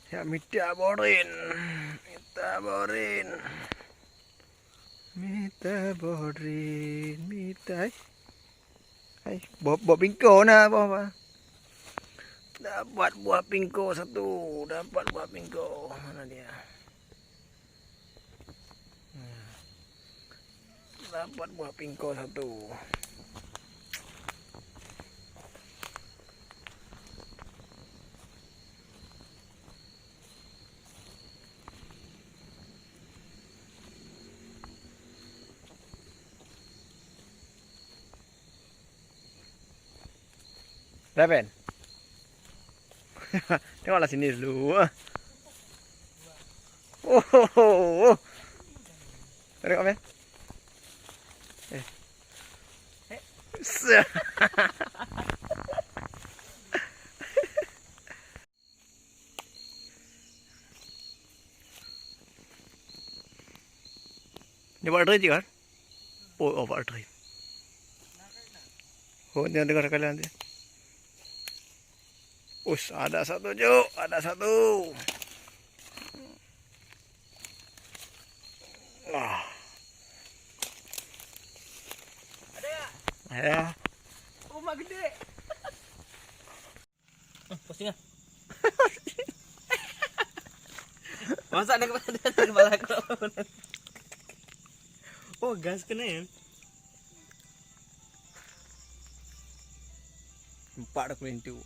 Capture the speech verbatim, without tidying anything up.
Ya, mita boh drin. Mita boh drin. Mita boh drin. Mita, eh. Hai, boh, boh pingko na, boh apa? Dapat buah pingko satu. Dapat buah pingko. Mana dia? Nah. Dapat buah pingko satu. Dah, Ben? Tengoklah sini dulu. Oh, oh, oh, oh. Tengok, Ben. Eh. Se- Ni buat tadi kan? Oh, oh, buat tadi. Oh, ni dengar kalian tu. Ush, ada satu, Cuk. Ada satu. Ah. Ada tak? Ya. Oh, mak gede. Hmm, pusing ah. Masa ada kepala, ada kepala aku. Oh, gas kena ya? Empat aku lintu.